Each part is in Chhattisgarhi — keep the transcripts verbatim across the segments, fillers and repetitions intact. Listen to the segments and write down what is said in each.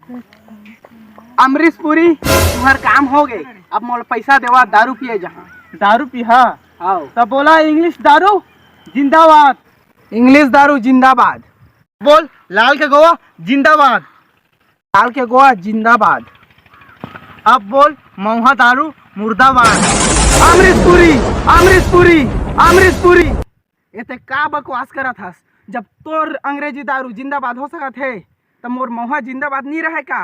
अमरीश पुरी, तुम्हार काम हो गए। अब मोला पैसा देवा, दारू पिए जहाँ। दारू पीहा? आओ। तब बोला, इंग्लिश दारू जिंदाबाद। इंग्लिश दारू जिंदाबाद। बोल, लाल के गोवा जिंदाबाद। लाल के गोवा जिंदाबाद। अब बोल, महुआ दारू मुर्दाबाद। अमरीश पुरी, अमरीश पुरी, अमरीश पुरी। ए ते का बकवास करत हस? जब तोर अंग्रेजी दारू जिंदाबाद हो सकत हे, त मोर महुआ जिंदाबाद नी रहे का?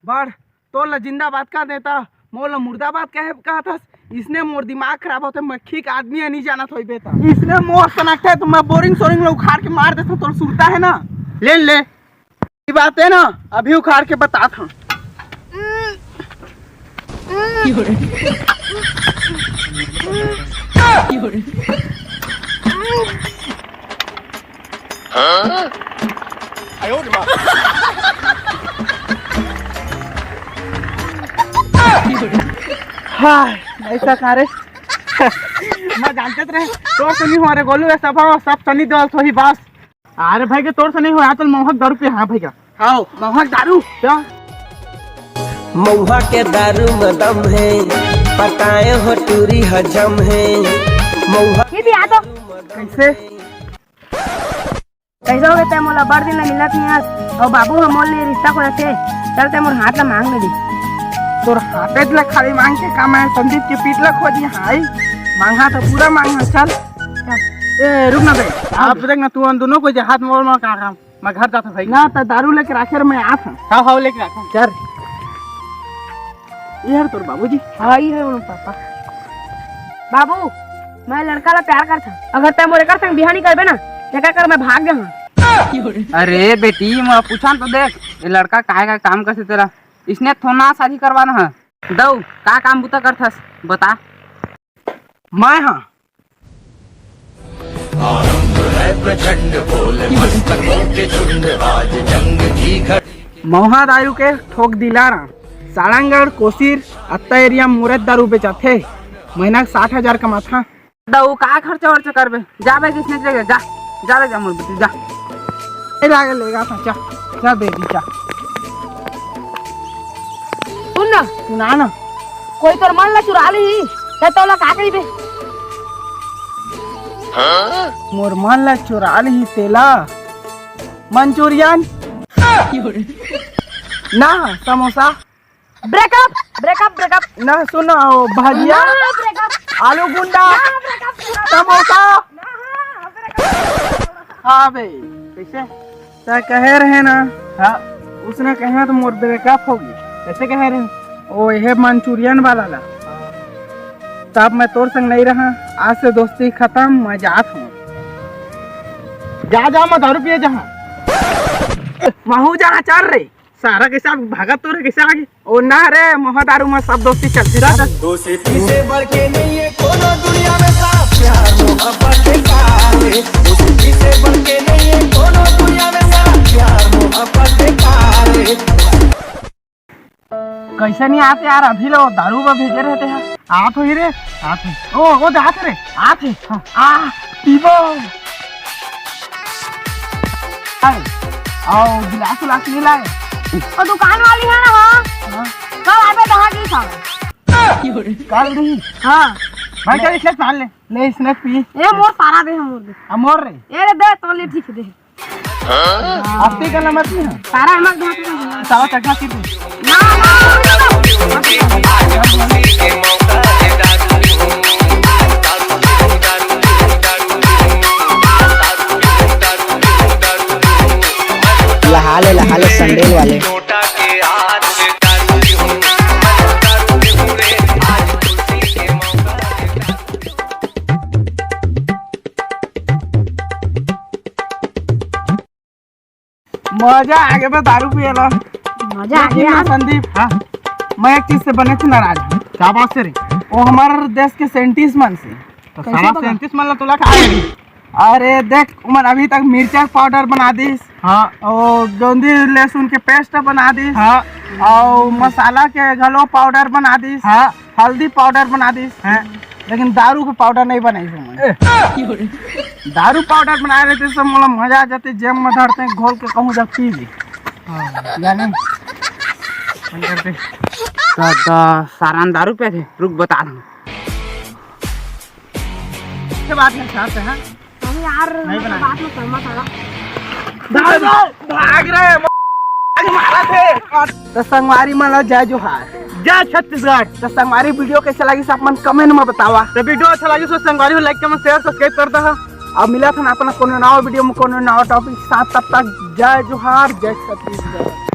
बड़, तोर ला जिंदाबाद कह देता, मोर ला मुर्दाबाद कहे कहत हस। इसने मोर दिमाग खराब होते, मैं ठीक आदमी है, नहीं जानत होइबे त। इसने मोर सनकथे त मैं बोरिंग सोरिंग ला उखाड़ के मार देता, तोर सुरता है ना? ले ले, ये बात है ना, अभी उखाड़ के बतात हूँ। हाय, ऐसा का रे? मैं जानते रहे, तोर से नहीं हो रे गोलू, ये सब हो, सब सनी देओल सोही बस। अरे भाई के तोर से नहीं हो, आज तो महुआ के दारू पिए, हाँ भाई का। हाँ, महुआ के दारू। क्या? महुआ के दारू में दम है, पटाए हो टूरी हजम है। महुआ ये भी आ तो। कैसे? कैसे हो गए तै मोला बड़ दिन ले मिलत नहीं हस, और बाबू हम मोल नहीं रिश्ता को रखे, चल तै मोर हाथ ला मांग ले दे। तोर हाथे ला खाली मांग के काम है, संदीप के पीठ ला खोजी, हाय। मांगा तो पूरा मांगा, चल। ए, रुक ना बे। आप देख ना, तू उन दोनों को जे हाथ मोड़ में का काम? मैं घर जाता भाई। ना, त दारू लेके राखे रह, मैं आत हूँ। हाँ, हाँ, लेके राखा। चल। ये हर तोर बाबूजी। हाँ, ये है उन पापा। बाबू, मैं लड़का ला प्यार करता। अगर तै मोर एकर संग बिहानी करबे ना, एकर कर मैं भाग जाऊँ। अरे बेटी, मैं पूछा तो देख, ये लड़का काय का काम करथे तेला? इसने थोना शादी करवाना है। दऊ, का काम बुता करथस? बता। मैं हाँ। महुआ दारू के ठोक दिलारा, सारंगढ़, कोसीर, अत्ता एरिया मुरत दारू बेचाथे, महीना के साठ हजार कमाथा। दऊ का खर्चा वर्चा करबे? जा बे, किसने के जगह जा, जा ले जा मोर बेटी, जा। ए, लागे लेगा था, जा, जा बेबी, जा। सुन ना। सुना ना। कोई तोर मन ला चुरा ली, त तोला का कही बे? मोर मन ला चुरा ली तेला। मंचूरियन। ना, समोसा। Breakup, breakup, breakup. ना, सुनो, भजिया। ना, ब्रेकअप। आलू गुंडा। ना, ब्रेकअप, ब्रेकअप। समोसा। ना, हाँ, ब्रेकअप। हाँ बे, कैसे? तै कहे रहे ना? हाँ। उसने कहे तो मोर ब्रेकअप होगे। कैसे कहे रहे? ओ, ये मंचूरियन वाला ला। तब मैं तोर संग नहीं रहा, आज से दोस्ती खत्म, मैं जात हूँ। जा, जा, मैं दारू पिए जहाँ। महू जहाँ चल रे। सारा कैसे भागत तो रे, कैसे आगे? ओ ना रे, महुआ दारू में सब दोस्ती चलती रहता। दोस्ती से बढ़ के नहीं है कोनो दुनिया में सारा प्यार मोहब्बत बेकार है। दोस्ती से बढ़ के नहीं है कोनो दुनिया में सारा प्यार मोहब्बत बेकार है। कैसे नहीं आते यार, अभी लो दारू में भेजे रहते हैं। आत हो ही रे, आत हो। ओ, वो दे आत रे, आत है। हाँ। आ, पीबो। अरे, आओ, गिलास उलास नहीं लाए? वो दुकान वाली है ना, हाँ। हाँ। कब आबे, कहाँ गई था? कल नहीं। हाँ। भाई, चल, इसने मान ले। ले, इसने पी। ए, मोर सारा दे, मोर दे। आ, मोर रे। ए रे, दे, तो ले, ठीक दे। हफ्ते का नंबर नहीं है। सारा नमक धो के दे। सारा चटना की दे। ना, ना, ना, ना। लहा ले, लहा ले, सैंडल वाले। मजा आ गया बे दारू पिए ला। मजा आ लेकिन गया। ना संदीप, हाँ। मैं एक चीज से बने थे नाराज। क्या बात से रे? वो हमारे देश के साइंटिस्ट मन से। तो कैसे साला बता? साइंटिस्ट मन ला तोला का है? अरे देख, उमन अभी तक मिर्चा पाउडर बना दिस। हाँ। और गोंदी लहसुन के पेस्ट बना दिस। हाँ। और मसाला के घलो पाउडर बना दिस। हाँ। हल्दी पाउडर बना दिस। हाँ। लेकिन दारू के पाउडर नहीं बनाई हूँ मैं। ए। दारू पाउडर बनाए रहते सब मोला मजा आ जाते, जेब में धरते, घोल के कहूँ जब पी ली। हाँ। जाने? तो, तो सारा दारू पे थे, रुक बता दूँ। के बात है साहब से, हाँ? अरे यार, नहीं मैं तो बनाया। बात में सहमत हूँ। भाग, भाग रहे हैं, मारा थे। तो संगवारी मन ला जय जोहार। जय छत्तीसगढ़। तो संगवारी video कैसे लगिस आप मन comment में बतावा। तो video अच्छा लगिस तो संगवारी हो like, comment, share, subscribe कर दहा। अब मिलत हन अपन कोनो नवा video में कोनो नवा topic के साथ, तब तक जय जोहार, जय छत्तीसगढ़।